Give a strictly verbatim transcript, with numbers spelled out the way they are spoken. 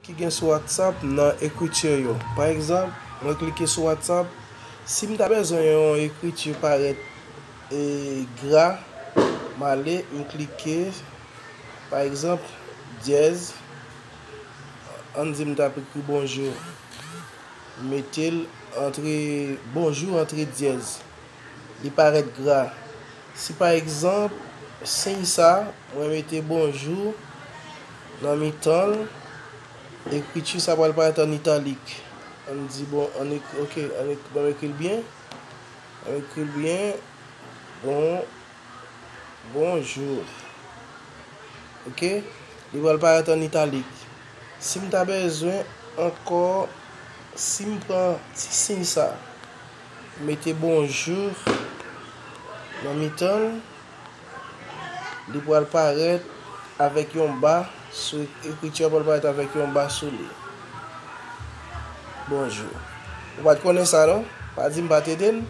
ki gen sou WhatsApp nan ekriti yo. Pa egzanp, mwen klike sou WhatsApp. Si m ta bezwen yon ekriti parèt e gra, m ale, m klike, pa egzanp, dyèz. Ann di m t ap ekri bonjou. M mete l antre bonjou antre dyèz. Li parèt gra. Si pa egzanp, siy sa, mwen mete bonjou nan mitan l, ekriti sa pral parèt an italik. Ann di bon, ann ek-, ok, ann ek-, ban m ekri l byen. Ann ekri l byen. Bon, bonjou. Ok? Li pral parèt an italik. Si m ta bezwen ankò, si m pran ti siy sa, mete bonjou nan mitan l, li pral parèt avèk yon ba sou ekriti a, pral parèt avèk yon ba sou li. Bonjou. Ou pa t konnen sa, non? Pa di m pa t ede n.